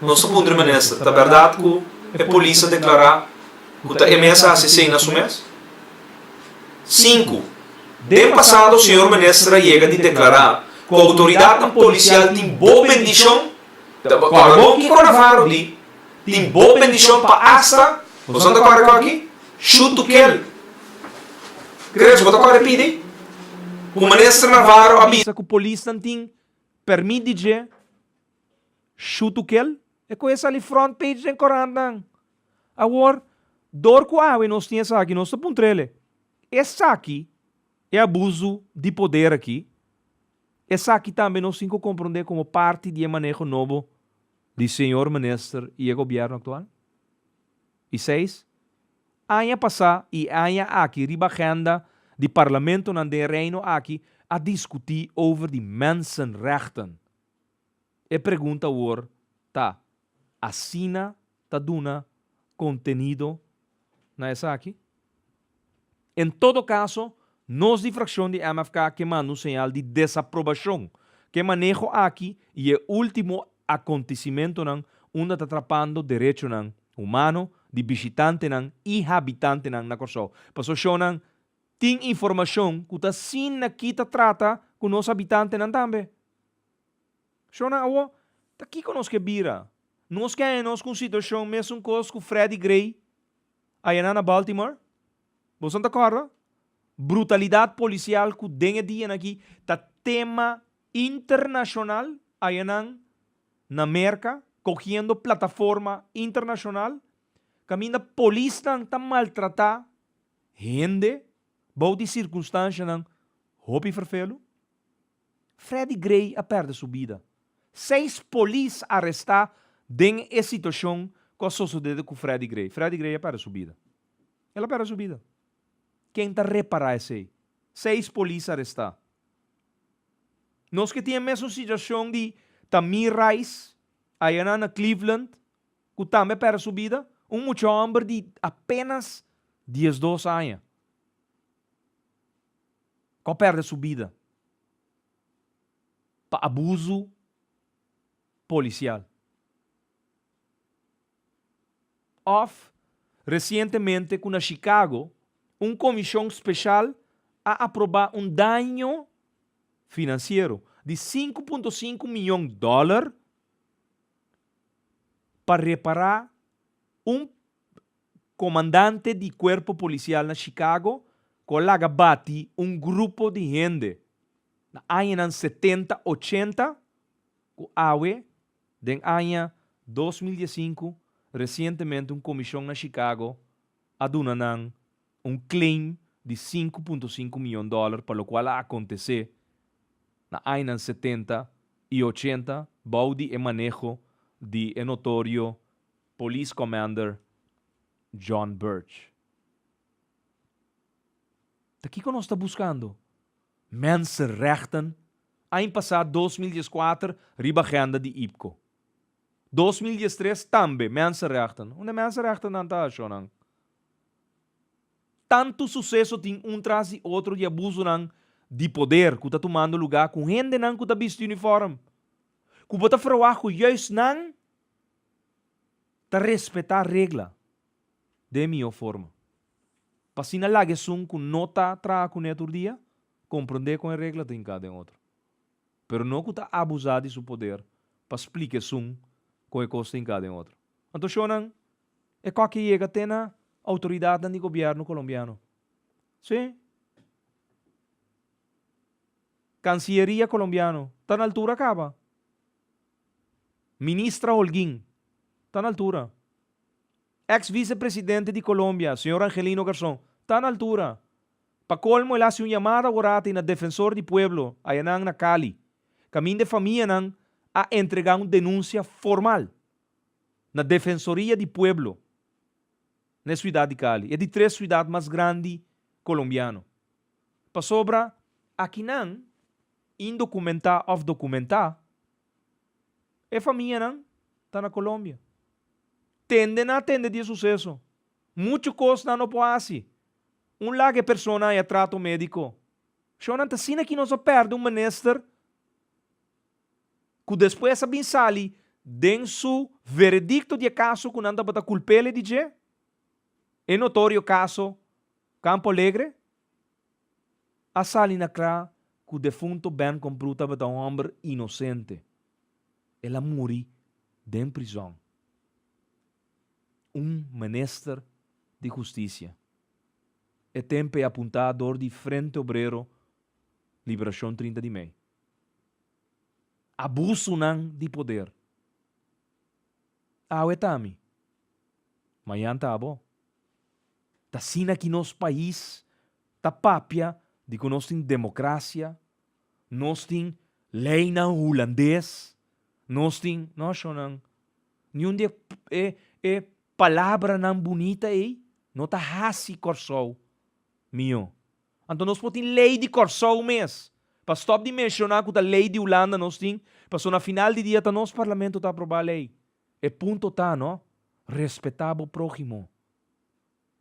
Nos ta puntra e minister, ta bèrdat ku e polis a deklará ku ta e mes a hasi esei na su mes? Sinku, Den pasado señor minister a yega di deklará ku outoridatnan polisial tin bo bendishon, kòrda bon kiko Navarro di, tin bo bendishon pa asta, boso no ta kòrda kò aki? Shoot to kill. Chris, bo ta kòrda e pidi? Ku minister Navarro a bisa ku polisnan tin pèrmit di dje shoot to kill, e koe sali front page den korantnan. Awor, dor ku awe nos tin esaki, nos ta puntr'el, Esaki, e abusu di poder aki, esaki tambe nos tin ku komprondé komo parti di e maneho nobo di señor minister i e gobièrnu aktual? I seis, aña pasá i e aña aki riba agenda di parlamentonan den e Reino aki a diskutí over di mensenrechten. E pregunta awor ta, Asina ta duna kontenido na esaki? En todo kaso, nos di frakshon di MFK ke manda un señal di desaprobashon ku e maneho aki i e último akontesimentonan unda ta trapando derechonan humano di bishitantenan i habitantenan na Kòrsou. Pasobra shonnan tin informashon ku ta asina ki ta trata ku nos habitantenan tambe. Shona awo, ta kiko nos ke bira? Nos ke haña nos ku un situashon mesun kos ku Freddie Gray ayanan na Baltimore? Boso no ta kòrda? Brutalidat polisial ku den e dianan aki ta tema internashonal ayanan na Merka, kohiendo plataforma internashonal, kaminda polisnan ta maltratá hende bou di sirkunstanshanan hopi ferfelu. Freddie Gray a pèrdè su bida. Seis polis arestá den e situashon ku a sosodé ku Freddie Gray. Freddie Gray a pèrdè su bida. El a pèrdè su bida. Ken ta repará esei? Seis polis arestá. Nos ke tin e mesun situashon di Tamir Rice ayanan na Cleveland ku tambe a pèrdè su bida, un mucha hòmber di apénas diesdos aña. Ku a pèrdè su bida pa abusu polisial. Òf, resientemente ku na Chicago un komishon speshal a aprobá un daño finansiero di 5.5 miyon dòler pa repará un Komandante di kuerpo polisial na Chicago ku a laga bati un grupo di hende na añanan setenta ochenta ku awe den aña 2015 resientemente un komishon na Chicago a duna nan un claim di 5.5 miyon dòler pa lokual a akontesé na añanan setenta i ochenta bou di e maneho di e notorio Police Commander John Birch. Ta kiko nos ta buskando? Mensenrechten? Aña pasá 2014 riba agenda di IPCO. 2013 tambe mensenrechten. Unda mensenrechtennan ta, shonnan? Tantu suseso tin un tras di otro di abusonan di poder ku ta tumando lugá ku hendenan ku ta bisti uniform. Ku bo ta ferwagt ku juist nan ta respetá regla den e mihó forma. Pa asina laga esun ku no ta traha kuné tur dia komprondé kon e regla ta hinká den otro. Pero no ku ta abusá di su poder pa splika esun kon e kos ta hinká den otro. Anto shonnan, e kòke yega te na outoridatnan di gobièrnu kolombiano. Sí. Kansilleria kolombiano ta na altura kaba. Ministra Holguin ta na altura. Ex vice presidente di Colombia, señor Angelino Garzón, ta na altura. Pa colmo el haci un yamada aworati na Defensor di Pueblo ayanan na Cali, caminda e famianan a entrega un denuncia formal na Defensoria di Pueblo na e ciudad di Cali, e di tres ciudad mas grandi Colombiano. Pasobra akinan, indocumentá of documentá, E famianan ta na Colombia. Tende nan a tende di e suseso. Muchu kos nan no por hasi. Un laga e persona haña trato médiko. Shownan ta asina ki nos a pèrdè un minister ku despues a bin sali den su veredikto di e kaso ku nan tabata kulp'el di dje, e notorio kaso Campo Alegre. A sali na kla ku defunto Ben Komprú tabata un hòmber inosente. El a muri den prizòn. Un minister di hustisia. E tempu ei apuntá dor di Frente Obrero Liberashon 30 di Mei. Abusunan di poder. Awe ta mi. Mañan ta abo. Ta asina ki nos pais ta papia di ku nos tin demokrasia, nos tin leinan hulandes, nos tin, no shonnan, niun di e e palabranan bunita ei no ta hasi Kòrsou mihó. Anto nos por tin lei di Kòrsou mes, pa stòp di menshoná ku ta lei di Hulanda nos tin, pasobra na final di dia ta nos parlamento ta aprobá lei. E punto ta, no, respetá bo próhimo.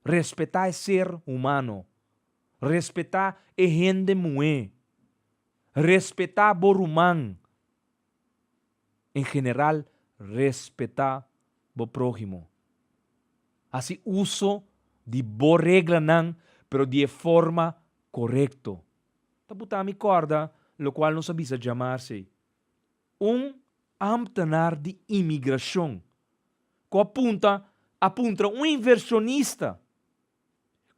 Respetá e ser humano. Respetá e hende muhé. Respetá bo ruman. En general, respetá bo próhimo. Hasi uso di bo reglanan, pero di e forma korekto. Ta buta mi kòrda lokual nos a bisa djamarse ei. Un ámtenar di imigrashon ku a punta a puntra un invershonista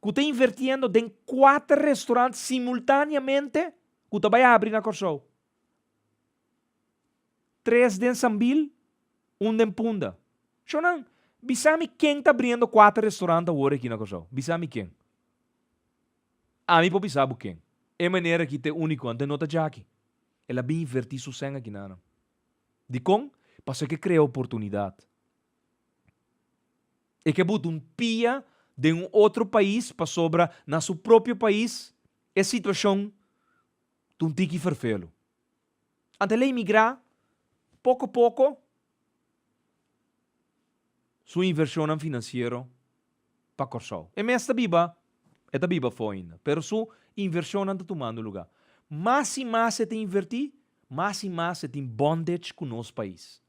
ku ta invertiendo den kuater restorant simultaneamente ku ta bai habri na Kòrsou. Tres den Sambil, un den Punda. Shonnan, bisa mi ken ta abriendo kuater restorant awor aki na Kòrsou. Bisa mi ken. Ami por bisa bo ken. E manera aki ta e úniko, anto e no ta djaki. El a bin invertí su sèn akinanan. Dikon? Pasobra e ke krea oportunidat. E ke buta un pia den un otro pais pasobra na su propio pais e situashon ta un tiki ferfelu. Anto el a imigrá poko poko su invershonnan finansiero pa Kòrsou. E mes ta biba, e ta biba afó ainda, pero su invershonnan ta tumando lugá. Mas i mas e ta invertí, mas i mas e tin bondage ku nos pais.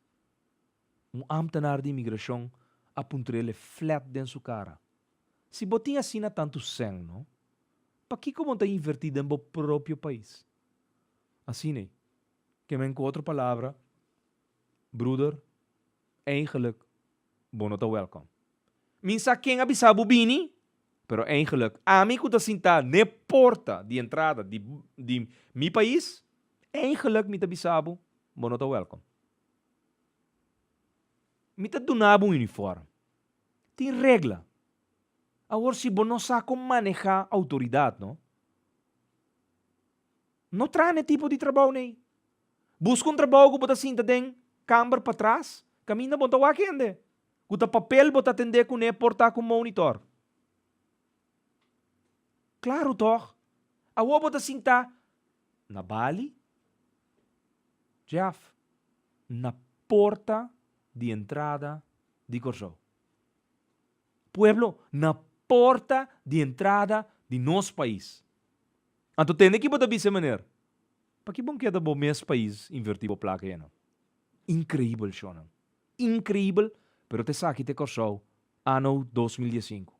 Un ámtenar di imigrashon a puntr'el e flèt den su kara, Si bo tin asina tantu sèn, no? Pakiko bo no ta invertí den bo propio pais? Asina ei. Ke men ku otro palabra, Broeder, eigenlijk bo no ta wèlkòm. Mi sa ken a bisa bo bini, pero eigenlijk ami ku ta sintá n'e porta di entrada di di mi pais, eigenlijk mi ta bisa bo, bo no ta wèlkòm. Mi ta duna bo un unifòrm. Tin regla. Awor si bo no sa kon manehá outoridat, no? No traha n'e tipo di trabou nei. Buska un trabou ku bo ta sinta den kamber patras, kaminda bo no ta wak hende. Ku ta papel bo ta atendé kuné por ta ku monitor. Klaru tòg? Awor bo ta sintá na Bali? Jeff, na porta di entrada di Kòrsou. Pueblo, na porta di entrada di nos pais. Anto tende ki bo ta bisa meneer? Paki bon keda bo mes pais inverti bo plaka ei nan? Increibel shownan. Increibel, pero ta esaki ta e Kòrsou anno 2015.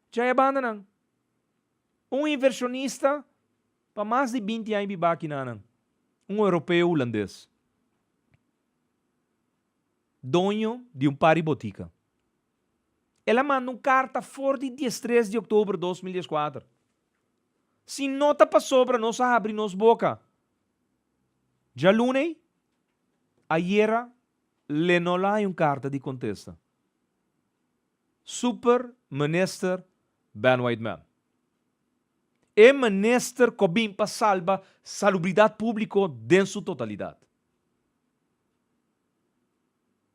Djai e bandanan. Un inversionista pa mas di 20 aña biba aki nanan. Un europeo hulandes. Doño di un par di botica. El a manda un karta for di diestres di oktober 2014. Si no ta pasobra nos a habri nos boka djaluna ei, ayera le no la hay un karta di kontesta. Super Minister Ben Whiteman. E minister ku a bin pa salba salubridat públiko den su totalidat.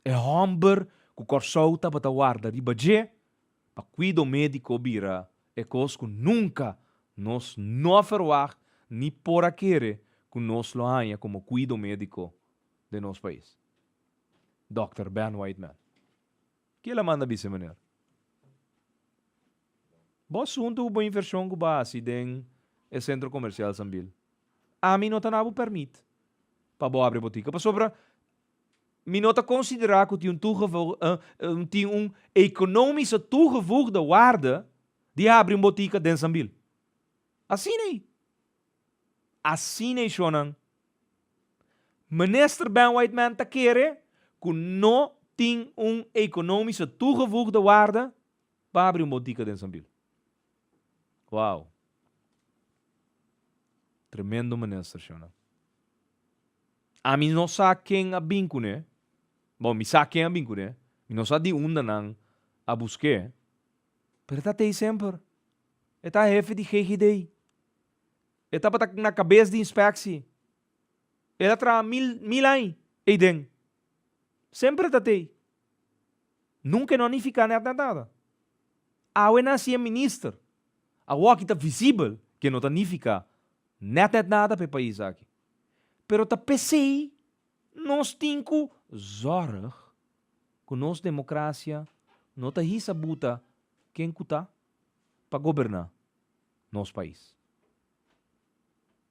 E hòmber ku Kòrsou tabata warda riba dje pa kuido médiko bira e kos ku nunka nos no a ferwagt ni por a kere ku nos lo haña komo kuido médiko den nos pais. Dòkter Ben Whiteman. Ke el a manda bisa e meneer? Bo asuntu ku bo invershon ku bo a hasi den e sentro komersial Sambil. Ami no ta na bo pèrmit pa bo abri botika pasobra mi no ta konsiderá ku tin un tin un ekonomische toegevoegde waarde di habri un botika den Sambil. Asina ei. Asina ei shonnan. Minister Ben Whiteman ta kere ku no tin un ekonomische toegevoegde waarde pa habri un botika den Sambil. Wow. Tremendo minister shonnan. Ami no sa ken a bin kuné. Bon, mi sa ken a bin kuné. Mi no sa di unda nan a busk'é. Pero e ta tei semper. E ta hefe di GGD. E tabata na kabes di inspeksie. El a traha mil, mil aña eiden. Semper e ta tei. Nunka e no a nifiká nèt nèt nada. Awe nan hasié minister. Awor aki ta visibel ku e no ta nifiká nèt nèt nada pa e pais aki. Pero ta p'esei nos tin ku zòrg ku nos demokrasia no ta hisa buta ken ku ta pa goberná nos pais.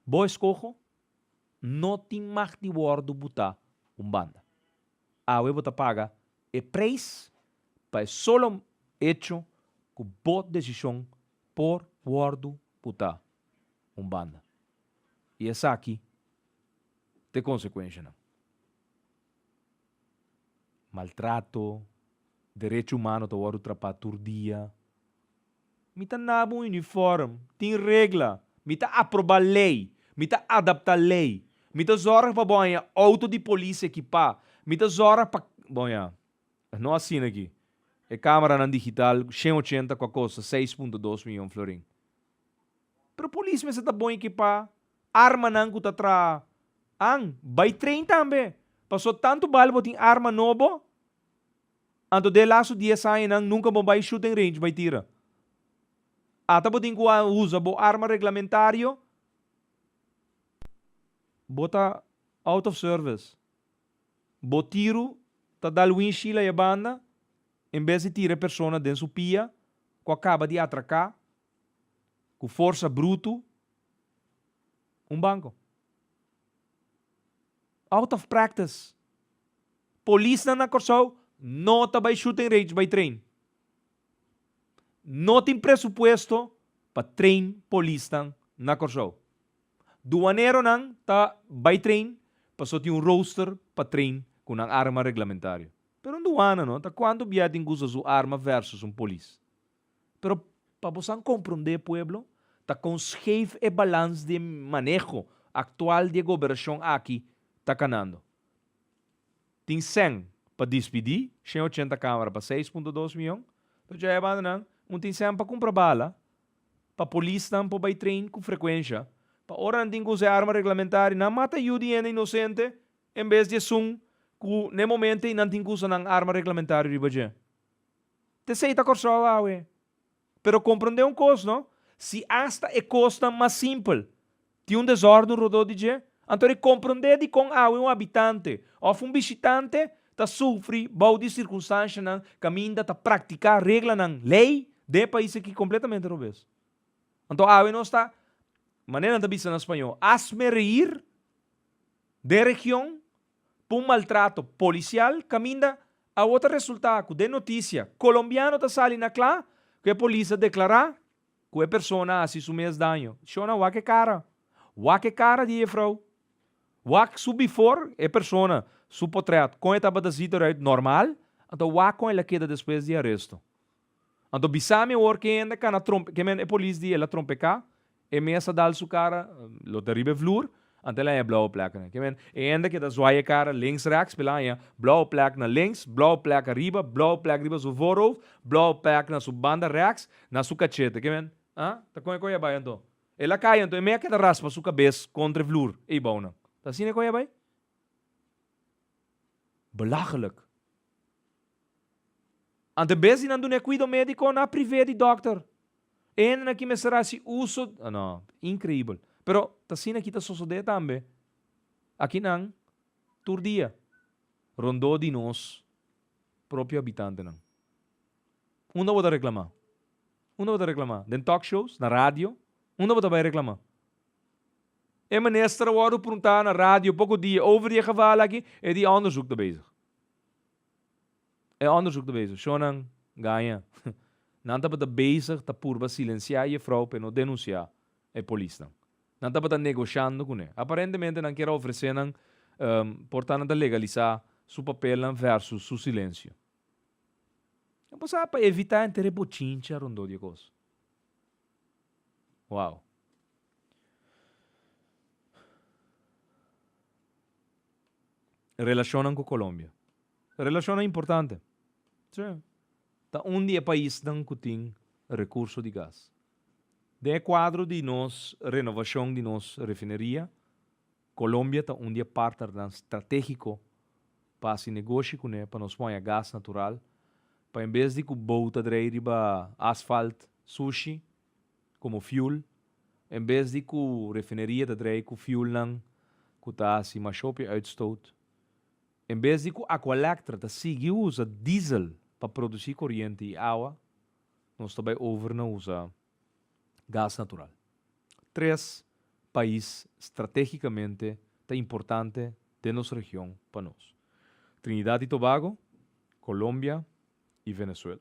Bo eskoho no tin mag di wòrdu butá un banda. Awe bo ta paga e preis pa e solo echo ku bo desishon por wòrdu butá un banda. I esaki ta e konsekuenshanan. Maltrato, derecho humano ta wòrdu trapá tur dia. Mi ta naba un uniform, tin regla, mi ta aprobá lei, mi ta adaptá lei, mi ta zòrg pa bo haña outo di polis ekipá, mi ta zòrg pa, bon ya, no asina aki. E kameranan digital 180 ku a kosta 6.2 miyon florin. Pero polis mester ta bon ekipá, armanan ku ta traha. An, bai train tambe. Paso tantu bal bo tin arma nobo, anto den lastu dies añanan nunka bo bai shooting range bai tira. Ata bo tin ku a usa bo arma reglamentario, bo ta out of service. Bo tiru ta dal windshield aya banda en bes di tira e persona den su pia ku a kaba di atraká ku forsa brutu un banko. Out of practice. Polisnan na Kòrsou no ta bai shooting range bai train. No tin presupuesto pa train polisnan na Kòrsou. Duaneronan ta bai train pasobra tin un rooster pa train ku nan arma reglamentario. Pero un duana no ta kuantu bia tin ku usa su arma versus un polis. Pero pa bosan komprondé pueblo, ta kon scheef e balans di e maneho aktual di e goberashon aki ta kanando. Tin sèn pa dispidí 180 kamera pa 6.2 mion, pero dja e bandanan un tin sèn pa kumpra bala pa polisnan por bai train ku frekuensha pa ora nan tin ku usa e arma reglamentario nan mata yu di hende inosente en bes di esun ku na e momento ei nan tin ku usa nan arma reglamentario riba dje. T'esei ta Kòrsou awe. Pero komprondé un kos no, si asta e kosnan mas simpel tin un desòrden rodó di dje, anto di komprondé dikon awe un habitante òf un bishitante ta sufri bou di sirkunstanshanan kaminda ta praktiká reglanan, lei, den e pais aki kompletamente robes. Anto awe nos ta, manera nan ta bisa na spañó, hazme reír den region pa un maltrato policial caminda awo ta resulta cu den noticia Colombiano ta sali na cla cu e polis a declara cu e persona a haci su mes daño. Shona wak e cara. Wak e cara di e juffrouw. Wak su before e persona su potret con e tabata ziet eruit normal anto wak con el a keda despues di aresto. Anto bisa mi awor ken hende cana trompe ke men e polis di el a trompeca e mes a dal su cara lo ta riba e vloer. Anto el a haña blauwe pleknan. Ke men, e hende ke ta zwaai e kara links rechts, pero el a haña blauwe plek na links, blauwe plek ariba, blauwe plek riba su voorhoofd, blauwe plek na su banda rechts, na su kachete. Ke men, ah, ta kon e koe a bai anto? El a kai anto e mei a keda raspa su kabes kontra e vloer ei bounan. Ta asina e koe a bai? Belachelijk. Anto e bes di nan duna e kuido médiko, nan a privé di dòkter. E hendenan ki mester hasi uso, no, inkreibel. Pero ta asina ki ta sosodé tambe akinan tur dia rondó di nos propio habitantenan. Unda bo ta reklamá? Unda bo ta reklamá? Den talk shows? Na radio? Unda bo ta bai reklamá? E minister a wòrdu preguntá na radio poko dia over di e geval aki, e di onderzoek ta bezig. E onderzoek ta bezig. Shonnan gaña. Nan tabata bezig ta purba silensiá e jefrou pa e no denunsiá e polisnan. Nan tabata negoshando kuné. Aparentemente nan kier a ofresé nan por ta nan ta legalisá su papelnan versus su silensio. Nan por sa pa evitá henter e bochincha rondó di e kos. Wow. Relashonnan ku Colombia. Relashonnan importante. Sí. Ta un di e paisnan ku tin rekurso di gas. Den e kuadro di nos renovashon di nos refineria, Colombia ta un di e partnernan stratégiko pa hasi negoshi kuné pa nos por haña gas natural, pa en bes di ku bou ta drei riba asfalt sushi komo fuel, En bes di ku refineria ta drei ku fuelnan ku ta hasi mashopi uitstoot, en bes di ku Aqualectra ta sigui usa diesel pa produsí koriente i awa, nos ta bai over na usa gas natural. Tres pais stratégikamente ta importante den nos region pa nos, Trinidad i Tobago, Colombia i Venezuela.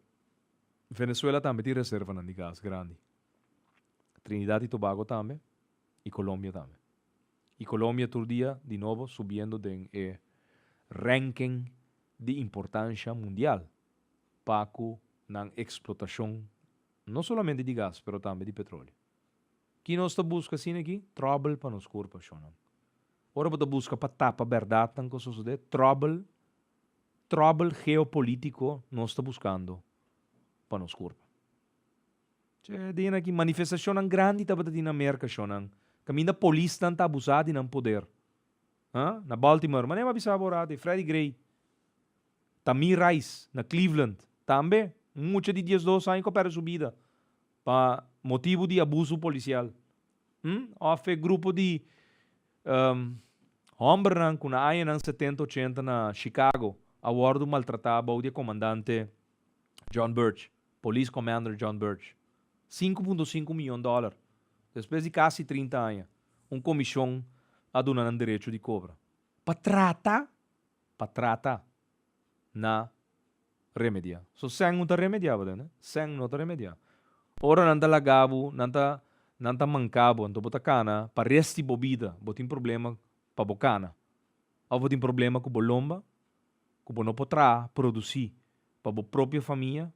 Venezuela tambe tin reservanan di gas grandi. Trinidad y Tobago tambe y Colombia tambe. Y Colombia tur dia di nobo subiendo den e ranking di importancia mundial pa cu nan explotacion no solamente di gas pero tambe di petroleo. Ki nos ta busca asina aki? Trouble pa nos curpa, shonnan. Ora bo ta busca pa tapa berdadnan cu a sosode, trouble, trouble geopolitico nos ta buscando pa nos curpa. Che den aki manifestacionnan grandi tabata tin na Merca shonnan, caminda polisnan ta abusa di nan poder. Ha? Na Baltimore, manera mi a bisa bo rato, Freddie Gray, Tamir Rice na Cleveland, tambe un mucha di diesdos aña cu a perde su bida pa motibu di abuso policial. Hm? Of e grupo di hombernan cu na añanan setenta, ochenta na Chicago a wordo maltrata bou di e comandante John Birch. Police Commander John Birch, 5.5 miyon dòler, despues di kasi 30 aña, un komishon a duna nan derecho di kobra pa trata, pa trata na remedia. So sèn no ta remedia bo tende, sèn no ta remedia. Ora nan ta laga bo, nan ta, nan ta manka bo, anto bo ta kana pa rest di bo bida, bo tin problema pa bo kana, òf bo tin problema ku bo lomba, ku bo no por traha, produsí Pa bo propio famia,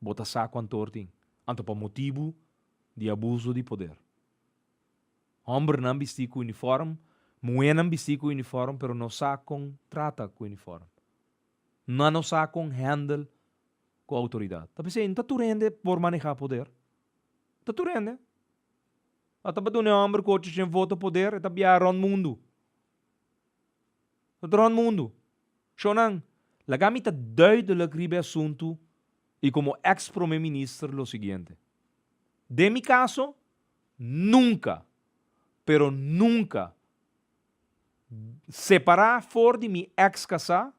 bo ta sa cuantor tin, anto pa motibu di abuso di poder. Hombernan bisti cu uniform, muhernan bisti cu uniform pero no sa con trata cu uniform. Nan no sa con handle cu autoridad. Ta p'esey no ta tur hende por maneha poder. No ta tur hende. A ta pa duna e homber cu ocho shen voto poder, e ta biaha rond mundu. Ta rond mundu. Shonnan, laga mi ta duidelijk riba e asuntu y como ex prome minister lo siguiente. Den mi caso, nunca, pero nunca, separa for di mi ex casá,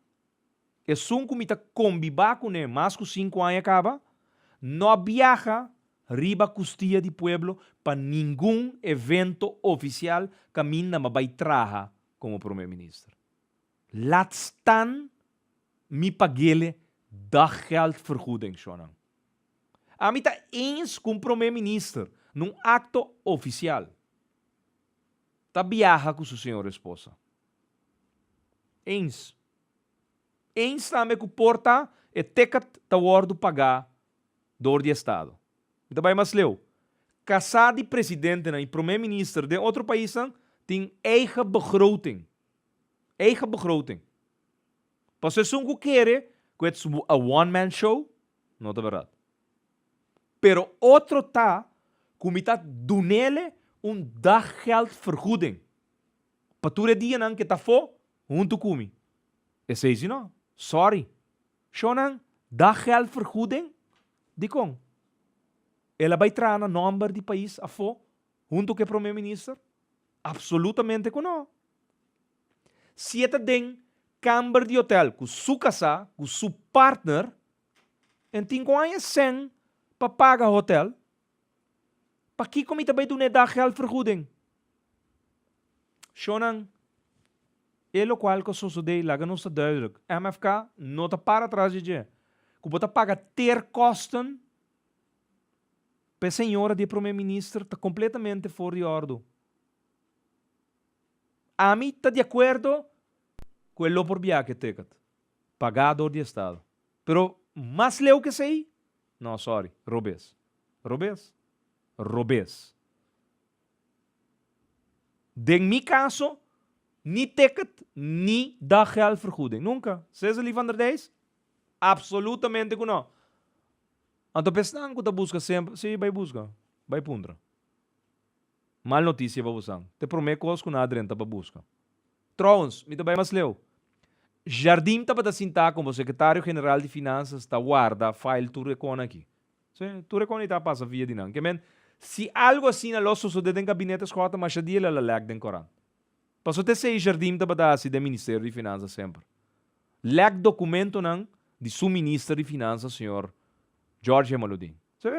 esun cu mi ta combiba cune mas cu cinco aña caba, no a biaha riba custia di pueblo pa ningun evento oficial caminda mi a bay traha como prome minister. Laat staan mi pagele daggeldvergoeding, shonnan. Ami ta eens cu un prome minister nun acto oficial ta biaha cu su señora esposa. Eens. Eens tambe cu por ta e ticket ta wordo paga door di estado. Mi ta bay mas leu. Casa di presidentenan y prome minister den otro paisnan. Tin eigen begroting. Eigen begroting. Pasobra esun ku kere ku it's a one man show, no ta bèrdat. Pero otro ta ku mi ta dunele un daggeldvergoeding pa tur e dianan ku e ta afó huntu ku mi. Esei si no. Sorry. Shownan, daggeldvergoeding? Dikon? El a bai traha na nòmber di pais afó huntu ku e prome minister? Absolutamente ku no. Si e ta den kamber di hotel ku su kasá, ku su partner, en tin ku haña sèn pa paga hotel, pakiko mi ta bai duna e daggeldvergoeding? Shownan, e lokual ku a sosodé, laga nos ta duidelijk, MFK no ta para tras di dje. Ku bo ta paga ter kosten pa e señora di e prome minister ta kompletamente for di òrdu. Ami ta di akuerdo ku e lo por biaha ku e ticket, pagá dor di estado. Pero mas leu ku esei, no sorry, robes. Robes. Robes. Den mi kaso, ni ticket ni daggeldvergoeding. Nunka. Cezely van der Dijs? Absolutamente ku no. Anto pa esnan ku ta buska semper, si, bai buska, bai puntra. Mal notisia pa bosan. Ta e promé kos ku nan a drenta pa buska. Trouwens, mi ta bai mas leu. Jardim tabata sintá komo sekretario general di Finansas ta warda file tur e kona aki. Sí, tur e kona ei ta pasa via di nan. Ke men, si algu asina lo sosodé den gabinete Schotten, masha dia el a lèk den korant. Pasobra ta esei Jardim tabata hasi den Ministerio di Finansas semper. Lèk dokumentonan di su minister di Finansas, señor George Hemaludin. Sí,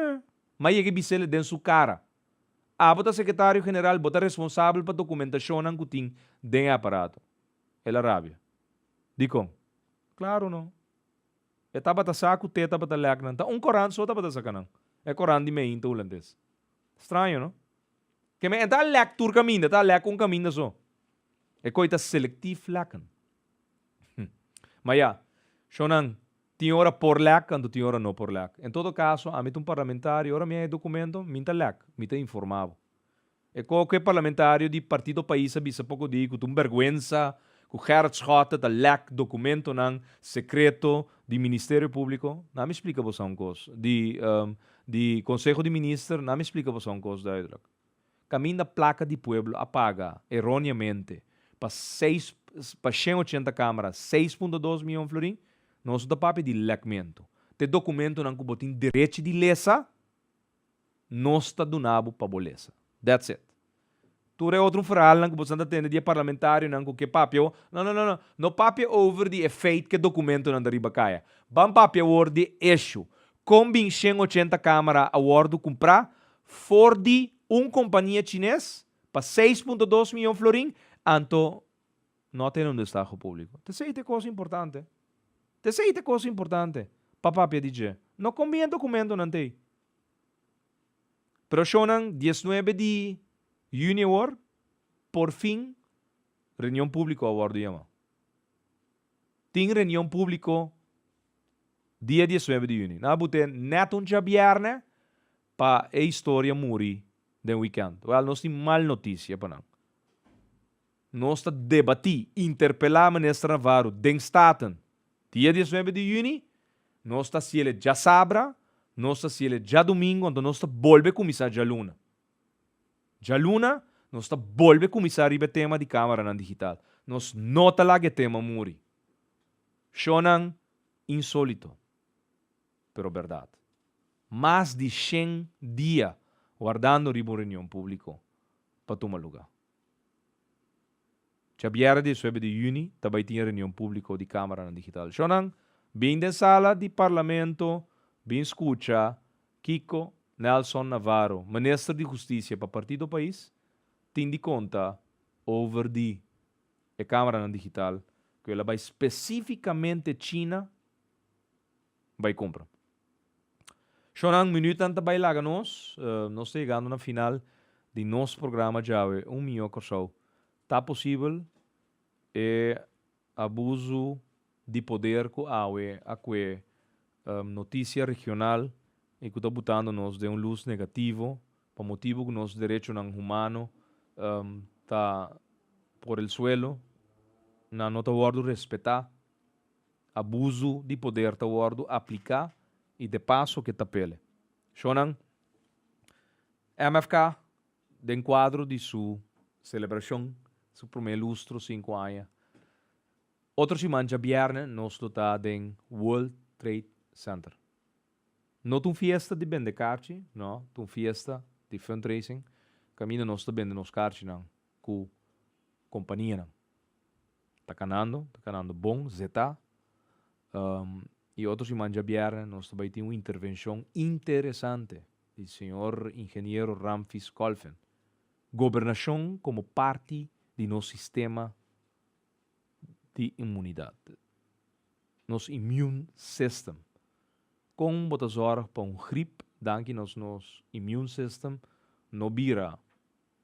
m'a yega e bis'el den su kara. Abo ta sekretario general, bo ta responsabel pa dokumentashonnan ku tin den e aparato. El a rabia. Dikon? Klaru no. E tabata sa ku te tabata lèk nan. Ta un korant so tabata saka nan. E korant di meinta hulandes. Straño, no? Ke men e ta lèk tur kaminda, e ta lèk un kaminda so. E koi ta selektief lèkken. Ma ya, shownan, tin ora por lèk anto tin ora no por lèk. En todo kaso, ami ta un parlamentario, ora mi haña e dokumento, mi ta lèk, mi ta informá bo. E ko ku e parlamentario di Partido Pais a bisa poko di ku ta un bèrgwensa ku Gerrit Schotte ta lèk dokumentonan sekreto di Ministerio Públiko. Na mi splika boso un kos, di di Konseho di Minister, na mi splika boso un kos duidelijk. Kaminda plaka di pueblo a paga erróneamente pa seis pa 180 kámara 6,2 mion florin, nos no ta papia di lèkmentu. Ta e dokumentonan ku bo tin derechi di lesa, nos ta duna bo pa bo lesa. That's it. Tur e otro verhaalnan ku boso ta tende di e parlamentarionan ku ke papia awor, no, no, no, no, no papia over di e feit ku e dokumentonan ta riba kaya. Ban papia awor di e issue. Kon bin 180 kamera a wòrdu kumprá for di un kompania chines pa 6,2 mion florin, anto no a tene un destaho públiko. Ta esei ta e kos importante. Ta esei ta e kos importante pa papia di dje. No kon bin e dokumentonan ta ei. Pero shownan 19 di juni awor por fin reunion publico a wordo yama. Tin reunion publico dia 19 di juni. Nan a bute net un djabierne pa e historia muri den weekend. Wel nos tin mal noticia pa nan. Nos ta debatí, interpelá Minister Navarro den Staten dia 19 di yüni, nos ta hasiel djasabra, nos ta hasiel djadumingu, anto nos ta bolbe kuminsá djaluna. Djaluna nos ta bolbe kuminsá riba e tema di kámaranan digital. Nos no ta laga e tema muri. Shownan insólito, pero bèrdat. Mas di shen dia wardando riba un reunion públiko pa tuma lugá. Djabièrnè 19 di yüni ta bai tin e reunion públiko di Kámaranan Digital. Shownan, bin den sala di Parlamento bin skucha kiko Nelson Navarro, Minister di Hustisia pa Partido Pais, tin di konta over di e kámaranan digital ku el a bai spesífikamente China bai kumpra. Shownan, minütnan ta bai laga nos. Nos ta yegando na final di nos programa djawe Un Mihó Kòrsou. Ta posibel e abuso di poder ku awe a kue notisia regional i ku ta butando nos den un lus negativo pa motibu ku nos derechonan humano. ta por el suelo, nan no ta wòrdu respetá, abusu di poder ta wòrdu apliká i de paso ke ta pele. Shonnan, MFK den kuadro di su selebrashon, su promé lustro sinku aña, otro siman djabièrnè nos lo ta den World Trade Center. No ta un fiesta di bende karchi, no, ta un fiesta di fundraising kaminda nos ta bende nos karchinan ku kompanianan. Ta kanando, ta kanando bon, zetá. I otro siman djabièrnè nos ta bai tin un intervenshon interesante di señor ingeniero Ramfis Kolfen. Gobernashon komo parti di nos sistema di inmunidat, nos immune system. Kon bo ta zòrg pa un grip danki nos nos immune system no bira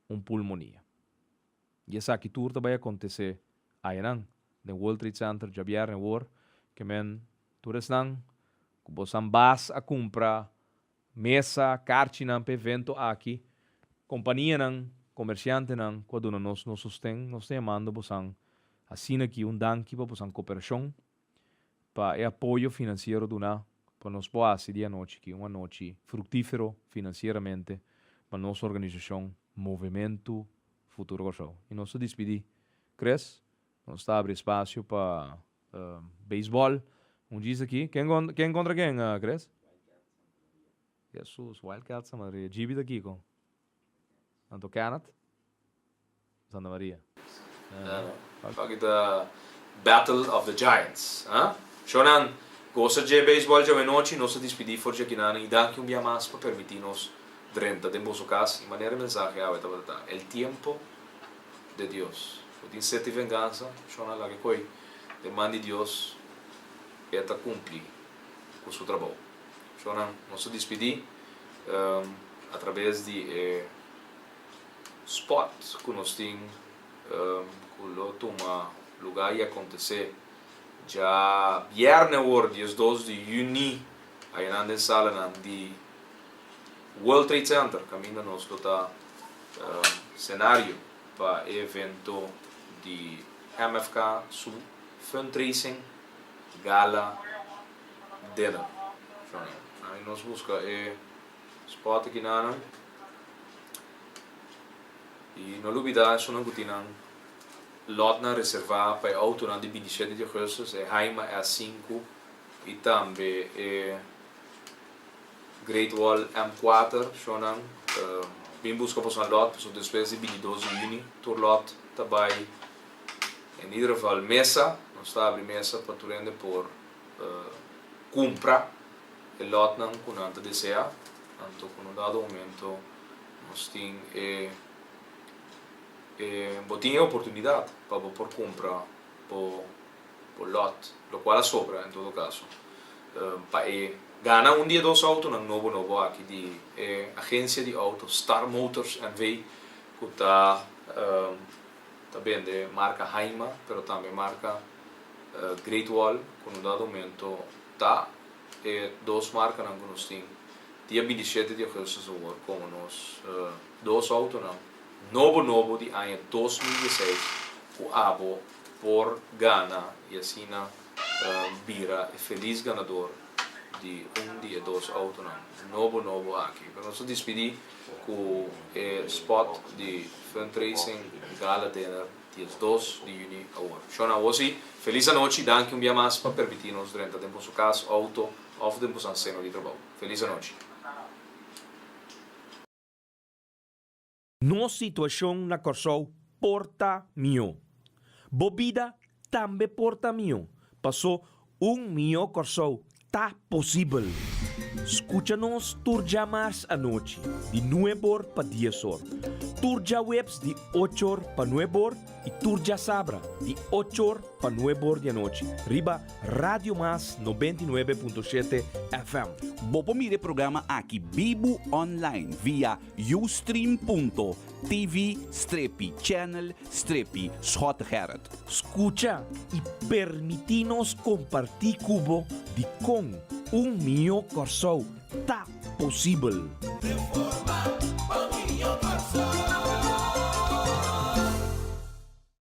un pulmonia? I esaki tur ta bai akontesé ayanan den World Trade Center djabièrnè awor ke men tur esnan ku bosan bas a kumpra mesa, karchinan pa evento aki, kompanianan, komersiantenan ku a duna nos nos sosten, nos ta yamando bosan asina aki un danki pa bosan koperashon, pa e apoyo finansiero duná pa nos por hasi di anochi aki un anochi fruktífero finansieramente pa nos organisashon Movementu Futuro Kòrsou. I nos ta dispidí. Chris, nos ta abri espasio pa beisbòl un djis aki. Ken ken kontra ken, Chris? Jesus, Wildcats Santa Maria. Gibi ta kiko? Anto Kenneth? Santa Maria. Aki ta Battle of the Giants. Ha? Shownan, gosa dje beisbòl djawe nochi. Nos ta dispidí for dje akinanan i danki un bia mas pa permití nos drenta den boso kas. I manera e mensahe awe tabata ta, El tiempo de Dios. Bo tin set di vengansa, shownan laga e koi den man di Dios, e ta kumpli ku su trabou. Shownan, nos ta dispidí atrabes di e spot ku nos tin ku lo tuma lugá i akontesé djabièrnè awor 12 di yüni ayanan den salanan di World Trade Center kaminda nos lo ta senario pa e evento di MFK su fundraising gala dinner. Ahí nos buska e spot akinanan. I no lubidá esunnan ku tin nan lòtnan reservá pa e outonan di 27 di ougùstùs, e Haima S5 i tambe e Great Wall M4. Shownan bin buska boso lòt, pasobra despues di 22 di yüni tur lòt ta bai in ieder geval mesa. Nos ta abri mesa pa tur hende por kumpra e lòtnan ku nan ta deseá. Anto ku un dado momento nos tin e e bo tin e oportunidat pa bo por kumpra bo bo lòt, lokual a sobra en todo kaso, pa e gana un di e dos outonan nobo nobo aki di e agensia di outo Star Motors NV ku ta ta bende marka Haima pero tambe marka Great Wall ku un dado momento ta e dos markanan ku nos tin dia 27 di augustus awor komo nos dos outonan nobo nobo di aña 2016 ku abo por gana i asina bira e felis ganador di un di e dos outonan nobo nobo aki. Pero nos ta dispidí ku e spot di fundraising gala dinner 12 di yüni awor. Shona Wosi, felis anochi, danki un bia mas pa permití nos drenta den boso kas, outo òf den boso seno di trabou. Felis anochi. Nos situashon na Kòrsou por ta mihó. Bo bida tambe por ta mihó, pasó un mihó Kòrsou ta posibel. Skucha nos tur djamars anochi di nueb'or pa dies'or, tur djaweps di och'or pa nueb'or i tur djasabra di och'or pa nueb'or di anochi riba Radio Mas 99.7 FM. Bo por mira e programa aki bibu online via ustream.tv strepi channel strepi Schottegerrit. Skucha i permití nos kompartí ku bo dikon un mihó Kòrsou ta posibel. Reforma pa mihó Kòrsou.